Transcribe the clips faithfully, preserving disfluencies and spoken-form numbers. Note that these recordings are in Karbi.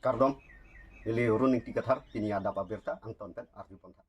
Kardom, ili Arun Ingti Kathar, pini adap abirta angton pen arju pon tha.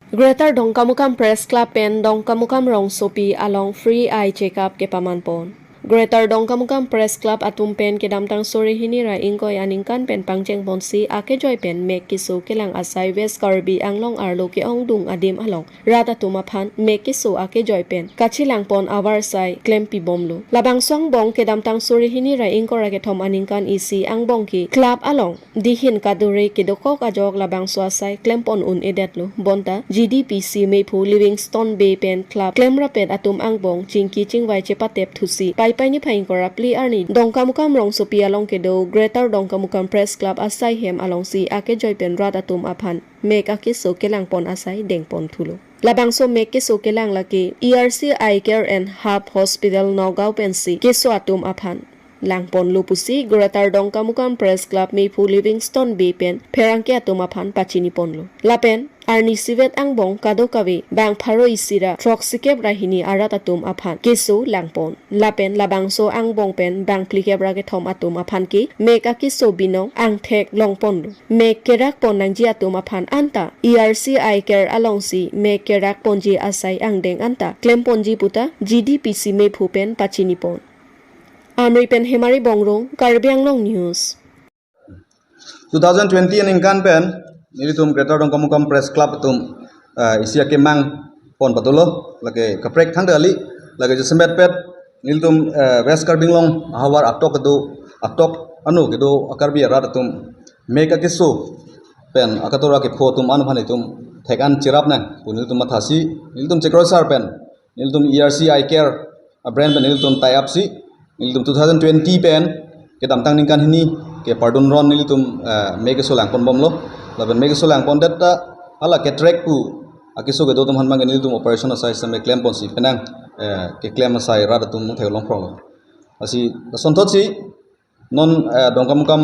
Greater Dongkamukam Press Club pen Dongkamukam rongsopi along free eye checkup kepaman pon. Greater Dongkamukam Press Club atum pen kedamtang suri hini ra ingkoi aningkan pen pangcheng ponsi akejoi pen mek keso kelang asai West Karbi Anglong arlo ke-ongdung adim along rat atum aphan mek keso akejoi pen kachelang pon avarsai klempi bomlo. Labangso angbong kedamtang suri hini ra ingkoi ra kethom aningkan isi angbong ke club along dihin kadure kedokok ajok labangso asai klem pon un-edetlo. Bonta G D P C mephu Livingstone Bey pen club klemrapet atum angbong chingki chingvai chepatep thusi Paipai niphai ingkoi ra phli arni Dongkamukam rongsopi along kedo Greater Dongkamukam Press Club asai hem alongsi akejoi pen rat atum aphan mek akeso kelang pon asai deng pon thulo. Labangso mek keso kelang lake E R C Eye Care and Hub Hospital Nagaon pensi keso atum aphan lang ponlo pusi Greater Dongkamukam Press Club mephu Livingstone Bey pen pherangke atum aphan pachini ponlo. Lapen arnisi vet angbong kadokave bang pharo isi ra throksikep ra hini arat atum aphan keso lang pon. Lapen labangso angbong pen bang phlikep ra kethom atum aphan ke mek akeso binong angthek long ponlo. Mek kerak pon nangji atum aphan anta E R C Eye Care alongsi mek kerak ponji asai angdeng anta klem ponji puta G D P C mephu pen pachini pon. Amri pen Hemari Bongrung, Karbi Anglong News. Two thousand twenty aningkan pen nelitum Greater Dongkamukam Press Club atum, eh, isi akemang pon patulo, lake kaprek thangta kali, lake jasemet pet nelitum, eh, West Karbi Anglong ahavar atok kedo, atok ano kedo a-Karbi arat atum mek akeso pen akatora kepho atum an aphan itum thek-an cherap nang pu nelitum mathasi, nelitum chekroi sar pen nelitum E R C Eye Care a-brand pen nelitum tie up si, nelitum two thousand twenty pen kedamtang ningkan hini kepardun ron nelitum, eh, mek keso lang pon bomlo. Lapen mek keso lang pon det ta hala cataract pu akeso kedo atum aphan abang ke nelitum operation asai same klem ponsi penang, eh, keklem asai rat atum nangthek long prong lo. Lasi lason thotsi non, eh, Dongkamukam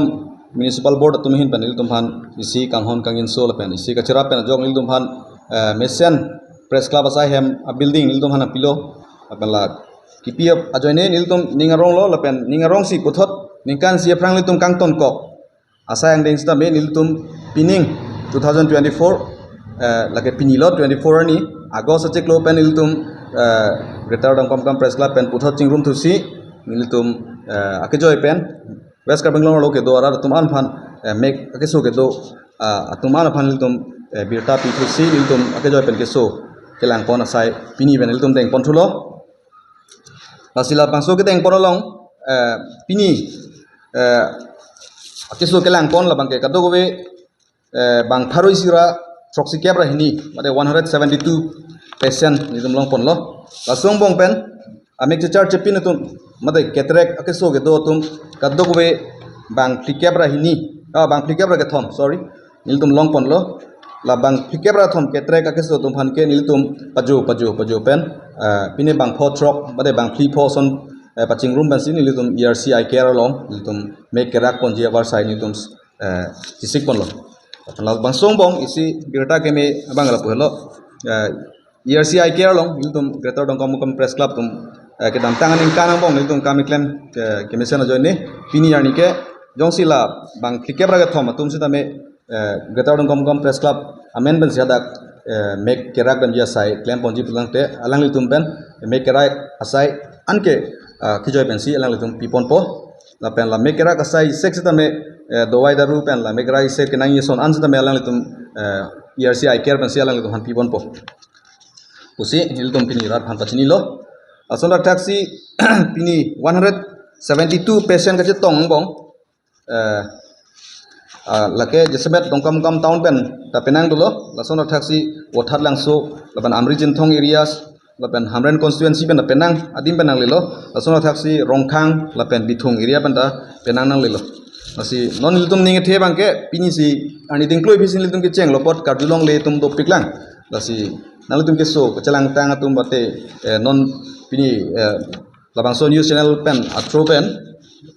Municipal Board atum ahin pen nelitum aphan isi kanghon kangjinso lapen isi kacherap pen ajok nelitum aphan, eh, mesen Press Club asai hem a-building nelitum aphan nangpilo. Lapen la kipi ap ajoine nelitum ning aronglo lapen ning arongsi puthot ningkan isi aphrang nelitum kangton kok asai angdeng sitame nelitum pining two thousand twenty-four, eh, lake pini lo twenty-four arni August achiklo pen nelitum, eh, Greater Dongkamukam Press Club pen puthot chingrum thusi nelitum, eh, akejoi pen West Karbi Anglong arlo kedo arat atum an aphan, eh, mek akeso kedo, ah, atum an aphan nelitum, eh, birta pi thusi nelitum akejoi pen keso kelang pon asai pini pen nelitum deng pon thulo. Lasi labangso kedeng pon along, eh, pini, eh, akeso kelang pon labang ke kadokave, eh, bang pharo isi ra throksikep ra hini, mate one hundred seventy-two patient nelitum long ponlo. Laso angbong pen amek chechar chepin atum, mate cataract akeso kedo atum kadokave bang phlikep ra hini, ah, bang phlikep ra kethom, sorry, nelitum long ponlo. La bang phlikep ra thom cataract akeso atum aphan ke nelitum pajo, pajo, pajo pen, ah, pine bang pho throk, mate bang phli pho ason, eh, pachingrum pensi nelitum E R C Eye Care along nelitum mek kerak ponji avarsai nelitum, eh, chisik ponlo. Labangso angbong isi birta keme abang lapu helo. Eh, E R C Eye Care along nelitum Greater Dongkamukam Press Club atum, eh, kedamtang aningkan angbong nelitum kam keklem ke, kemesen ajoine pini arni ke jongsi la bang phlikep ra kethom atum sitame, eh, Greater Dongkamukam Press Club amen pensi hadak, eh, mek kerak damji asai klem ponji pulangte alanglitum pen mek kerak asai anke, ah, kejoi pensi alanglitum pi ponpo. Lapen la mek kerak asai isek sitame, eh, dawai daru pen la mek kerak isek kenangji ason an sitame alanglitum, eh, E R C Eye Care pensi alanglitum aphan pi ponpo pusi nelitum pini rat aphan pachinilo. Lason thakthaksi pini one hundred seventy-two patient kachetong angbong, eh, ah, lake jasemet Dongkamukam town pen ta penang dolo, lason thakthaksi Vothatlangso, lapen Amri Chinthong areas, lapen Hamren constituency pen ta penang adim pen nanglelo, lason thakthaksi Rongkhang lapen Bithung area pen ta penang nanglelo. Lasi non nelitum ning kethe abang ke pini si arni dingkloi phisi nelitum kechenglo apot karjulongle atum dopiklang. Lasi nanglitum keso kachelangtang atum mate, eh, non pini, eh, labangso news channel pen a-through pen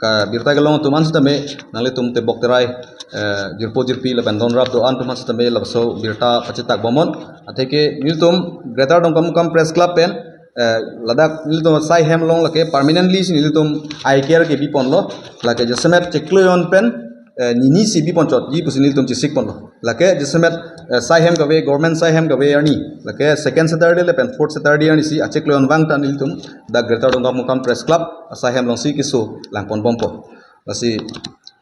kabirta kelong atum an sitame nanglitum tebok terai, eh, jirpo jirpi lapen donrap do-an atum an sitame labangso birta pachetak bomnon. Atheke nelitum Greater Dongkamukam Press Club pen eh, ladak nelitum asai hem along lake permanently si nelitum eye care kebi ponlo, lake jasemet chiklo jon pen, eh, nini si bi ponchotji pusi nelitum chesik ponlo. Lake jasemet, eh, asai hem kave, government asai hem kave arni, lake second Saturday lapen fourth Saturday arni si achiklo jon vang ta nelitum dak Greater Dongkamukam Press Club asai hem along si keso lang pon bompo. Lasi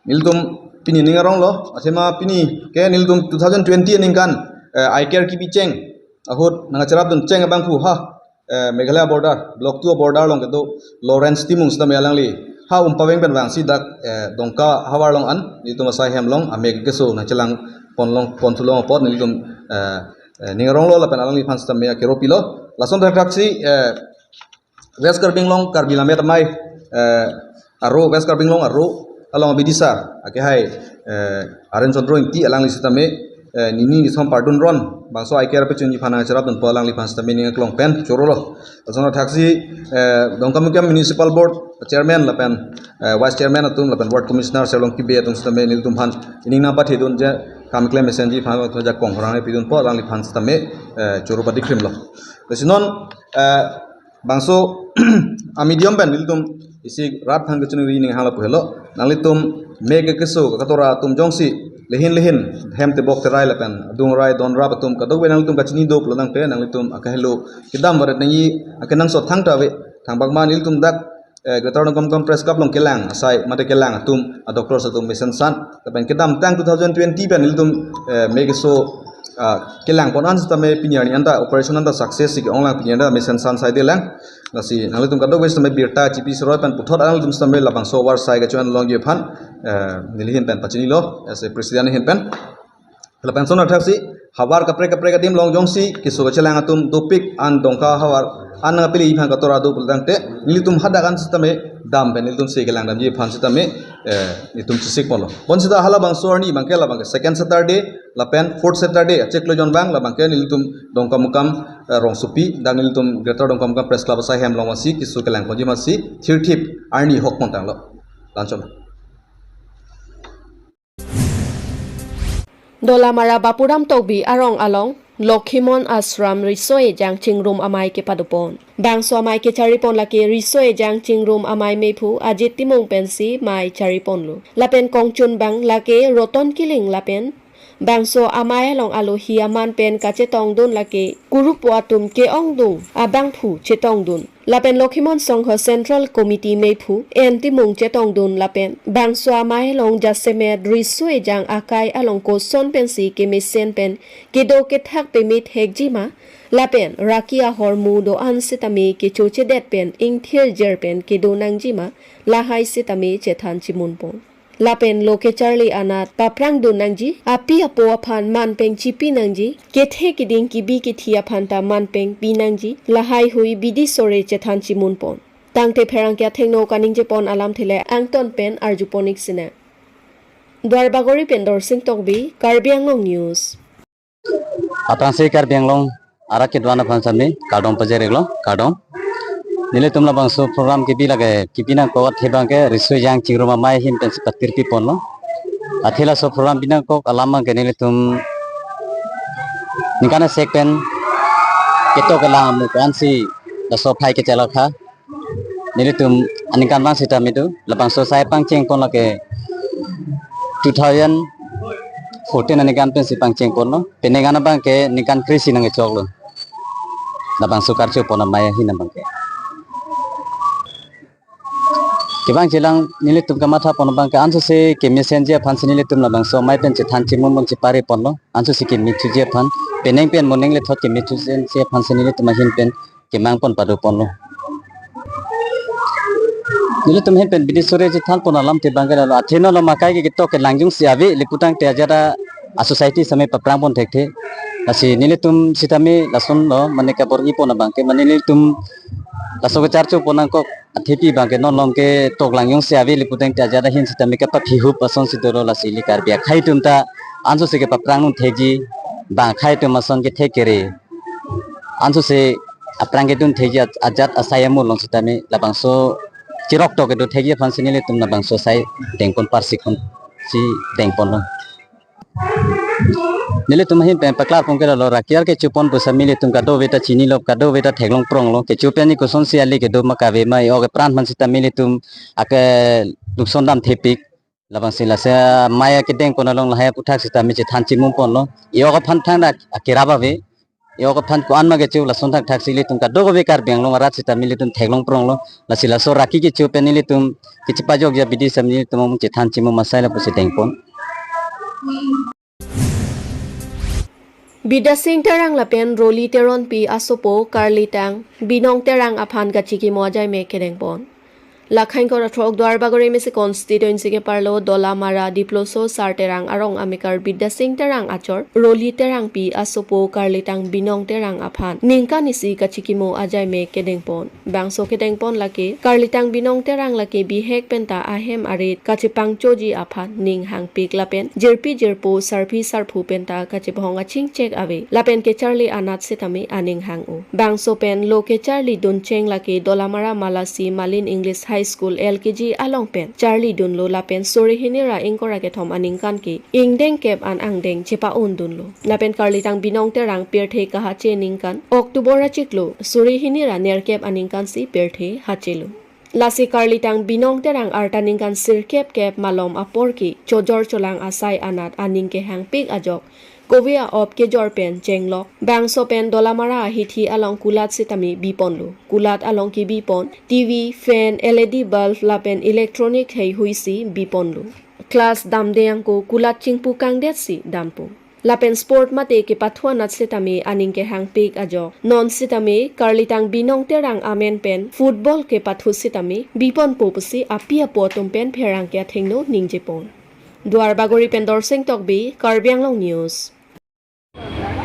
nelitum pini ning aronglo, athema pini ke nelitum two thousand twenty aningkan, eh, eye care kebi cheng ahut nangcherapdun cheng abangphu ha, eh, Meghalaya border, Block two border along kedo Lawrence Timung sitame alangli ha Umpaveng pen vangsi dak, eh, Dongka havar along an nelitum asai hem along amek keso nangchelang pon along pon thu along apot nelitum, eh, eh, ning aronglo lapen alangliphan sitame akero pilo. Lason thakthak si, eh, West Karbi Anglong Karbi Lammet Amei, eh, aro, West Karbi Anglong aro along abidisar akehai, eh, Aren Chandra Ingti alangli sitame, eh, nini nisom pardun ron bangso eye care pechunji aphan nangcherapdunpo, alangliphan sitame ning aklong pen chorolo. Lason thakthak si, eh, Dongkamukam Municipal Board Chairman lapen, eh, Vice Chairman atum lapen Ward Commissioner Serlong Kibe atum sitame nelitum aphan ining nangpathedun je kam klem mesenji aphan jakong horang pidunpo, alangliphan sitame, eh, choro padikhrimlo. Lasi non, eh, bangso a medium pen nelitum isi rat aphan kachiningri ning hanglo pu helo. Nanglitum mek keso kakatora atum jongsi lehin lehin hem tebok terai lapen adung rai don rap atum kadokave nanglitum kachini do pulo tangte nanglitum akahelo kedam varet nangji akenangsot thangta ave. Thangbak ma nelitum dak, eh, Greater Dongkamukam Press Club along kelang asai mate kelang atum a doctors atum mesensan lapen kedamtang two thousand twenty pen nelitum, eh, mek keso, ah, kelang pon an sitame pini arni anta operation anta success si ke-ong lang, pini anta mesensan saidelang. Lasi nanglitum kadokave sitame birta chipi seroi pen puthot alanglitum sitame labangso war sai kachovan longji aphan, eh, neli ahin pen pachinilo, as a president ahin pen. Lapen lason thakthak si havar kaprek kaprek adim along jongsi keso kachelang atum dopik an Dongka havar an nangpili aphan katora do pulo tangte nelitum hadak an sitame dam pen nelitum se kelang damji aphan sitame, eh, nelitum chesik ponlo. Bonsita halabangso arni abangke labangke second Saturday lapen fourth Saturday achiklo jon vang labangke nelitum Dongkamukam, eh, rongsopi dak nelitum Greater Dongkamukam Press Club asai hem along vangsi keso kelang ponji masi thirthip arni hok pon tanglo. Lanchon. Dolamara Bapuram Tokbi arong along Lokhimon Ashram riso ejang chingrum amei kepadopon. Bangso amei kecharipon lake riso ejang chingrum amei mephu Ajit Timung pensi mei chariponlo. Lapen kongchunbang lake Roton Killing lapen bangso amei along alohi aman pen kachetongdun lake kurupo atum ke-ongdung abangphu chetongdun. Lapen Lokhimon Songho Central Committee mephu N Timung chetongdun lapen bangso amei along jasemet riso ejang akai along koson pensi kemesen pen kedo kethak peme thekji ma lapen raki ahormu do-an sitame kechochedet pen ingthirjer pen kedo nangji ma lahai sitame chethan chimunpon. Lapen lo kecharli anat paprangdun nangji, api apo aphan manpeng chipi nangji, kethe kiding kibi kithi aphan ta manpeng pi nangji, lahaihui bidi sore chethan chimunpon. Tangte pherangke athengno kaningjepon alamthe le angton pen arjupon ik sina. Duarbagori pen Dorsing Tokbi, Karbi Anglong News. Aphrangsi Karbi Anglong arat kedo-an aphan sitame kardom pajir-iklo, kardom. Nelitum labangso program kebi lake kebi nangkok athe abangke riso ejang chingrum amei ahin pensi patirpi ponlo. Athe laso program bi nangkok alam abangke nelitum ningkan asek pen ketok kelang amu ko-ansi laso aphai kechelok tha. Nelitum aningkan vang sitame do, labangso asai pangchengpon lake two thousand fourteen aningkan pensi pangchengponlo, peningkan abangke ningkan kre-isi nangkechoklo. Labangso karchopon amei ahin abangke. Kevang chelang nelitum kamathapon abangke ansose kemesenji aphansi nelitum labangso amei pen chethan chimun pon chepariponlo, ansose kemethuji aphan, penang pen moning lethot kemethuji aphansi nelitum ahin pen kemangpon padoponlo. Nelitum ahin pen bidi sore chethanpon alamthe abangke lalo, athe non lo makai ke ketok kelang jongsi ave le putangte ajat a society sitame paprangpon thekthe. Lasi nelitum sitame lasonlo mane kabor-ipon abangke mane nelitum laso kecharchopon nangkok athepi abangke non lom ketok lang jongsi ave le putangte ajat ahin sitame kapaphihup asonsi dolo, lasi ili Karbi akhei atum ta ansose kepaprangnun thekji, bang akhei atum ason kethek kere ansose aphrang kedun thekji a-, ajat asai amu along sitame labangso chirok tok kedo thekji aphansi nelitum labangso asai dengpon parsi khon si dengponlo. Nelitum ahin pen paklar pon ke lo, raki ar kecho pon pu sitame ilitum kadokave ta chinilo, kadokave ta theklong pronglo. Kecho pen ni kosonsi ale kedo ma kave ma, e-ok epran aphan sitame ilitum ake lukson damthepik. Labangsi lasi amei akedeng pon along lahai aphuthak sitame chethan chimum ponlo. E-ok aphan thangta akerap ave. E-ok aphan ko-an ma kecho, lason thakthak si ilitum kadokave Karbi Anglong arat sitame ilitum theklong pronglo. Lasi laso raki kecho pen ilitum kachepajokji abidi sitame ilitum chethan chimum asai lapusi dengpon. Bidya Sing Terang lapen Roli Teronpi asopo karlitang Binong Terang aphan kachikimo ajai me kedengpon. Lakhain kor athrok Duarbagori mesi constituency keparlo Dolamara Diploso Sar Terang arong amekar Bidya Sing Terang achor Roli Terangpi asopo karlitang Binong Terang aphan ningkan isi kachikimo ajai me kedengpon. Bangso kedengpon lake karlitang Binong Terang lake bihek penta ahem arit kachepangchoji aphan ning hangpik lapen jirpi jirpo sarpi sarpo penta kachebhong achingchek ave lapen kecharli anat sitame aning hang-o. Bangso pen lo kecharli duncheng lake Dolamara Malasi Malin English High School L K G along pen charli dunlo lapen suri hini ra ingkoi ra kethom aningkan ke ingdeng kep an angdeng chepa-un dunlo. Lapen karlitang Binong Terang pirthe kahache ningkan October achiklo suri hini ra nerkep aningkan si pirthe hachelo. Lasi karlitang Binong Terang arta ningkan sirkep kep malom apor ke chojor cholang asai anat aning kehangpik ajok kove a-op kejor pen chenglok. Bangso pen Dolamara ahithi along kulat sitame biponlo. Kulat along kebipon T V, fan, L E D bulb lapen electronic heihui si biponlo. Class damde angko kulat chingpu kangdet si dampo. Lapen sport mate kepathu anat sitame aning kehangpik ajok non sitame karlitang Binong Terang amen pen football kepathu sitame biponpo pusi api apo atum pen pherangke athengno ningjepon. Duarbagori pen Dorsing Tokbi, Karbi Anglong News.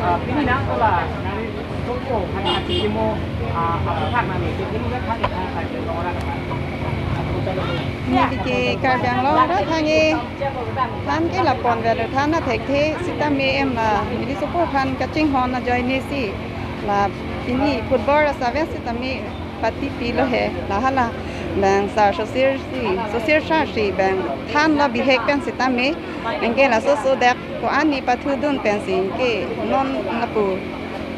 Ah, pini nang kola, nang toko, hanya hati kimo, ah, apa hak nang ni, kimo kan hak, hak, hak, orang. Neli ke Karbi Anglong ra thangi, than ke la ponver than athekthe sitame em la, neli sopo aphan kachinghon ajoine si la pini football asave sitame patipilo he, la hala bang sar sosir si, sosir sar si bang thanlo bihek pen sitame, anke laso so dak ko-an ni pathu dun pensi ke non lapu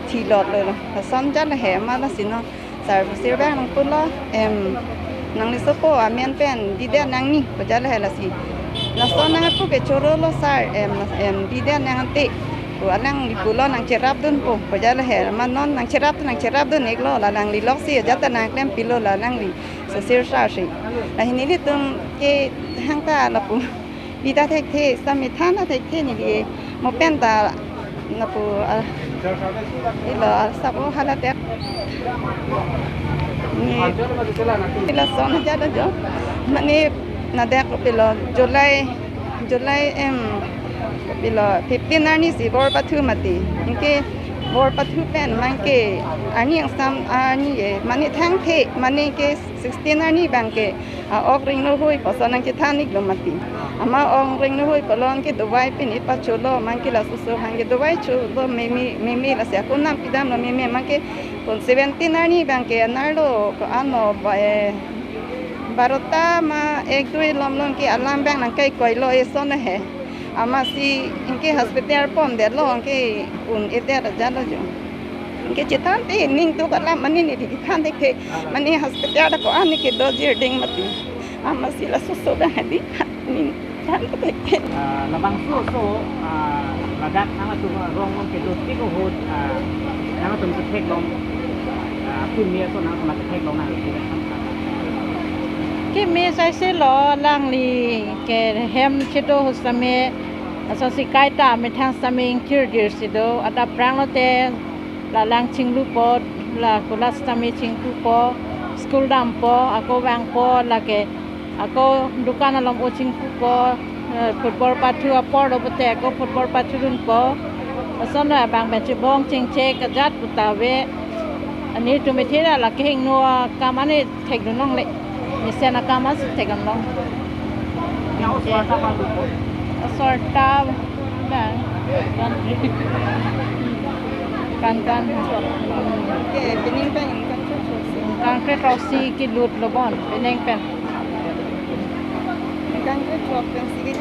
thilotlo, lason jat he ma lasi non sar sosir bang nangpulo, em, nangli sopo amen pen bidet nangji pu jat he lasi. Lason nangpu ke chorolo sar, em, em, bidet nang ante pu alangli pulo nangcherap dunpo pu jat he. Ma non nangcherap, nangcherap dun-iklo, la nangli loksi ajat ta nangklempilo la nangli sosir sar si. La hini ilitum ke hangta lapu bida thekthe, sitame than athekthe neli. Mo penta lapu, ah, ilo, ah, sabo hala dak. Ni, ila son aja da jo. Mane na dak kopilo July, July em, kopilo fifteen arni si bor pathu mati. Anke bor pathu pen mangke arni angsam arni e, mane thangthe, mane ke sixteen arni bang ke, ah, ok ring no hui puson nangchethan-iklo mati. Ama ok ring no hui pulo anke dovai pini pacholo, mangke laso so hangke dovai cholo meme, meme lasi ako nam pidamlo meme, mangke kon seventeen arni bang ke anerlo ko-an lo ba, eh, barota ma ek dui lom lom ke alam bang nangkai koilo eson he. Amatsi anke hospital pondetlo anke un-edet ajatlo jo. Anke chethan te ning tuk alam mane neli than thekthe, mane hospital ta ko-an ni kedo jirding mati. Amatsi laso so bang hadi ning than thekthe. Ah, labangso so, ah, ladak nangtum rong lom kedo tik ahut, ah, nangtum ketheklong, ah, pun mia so nangtum ketheklong nang. Keme saise lo alangli ke hem chedo ahut sitame, asonsi kaita methang sitame ingkirdir si do, adap prang lote la lang chinglupo, la kulat sitame chingpupo, school dampo, ako vangpo, lake ako dukan along o chingpupo, eh, football pathu apor lo pote ako football pathu dunpo. Ason abang pen chibong chingchek ajat puta ave. Ani tum ithira la kehingno akam ani thekdun longle. Mesen akam asi thekdun long. Sorta ba. Kan kan. Ke, pining pen kan ke throksi. Kan ke throksi kelut lo bon, pining pen. Kan ke throk pen si.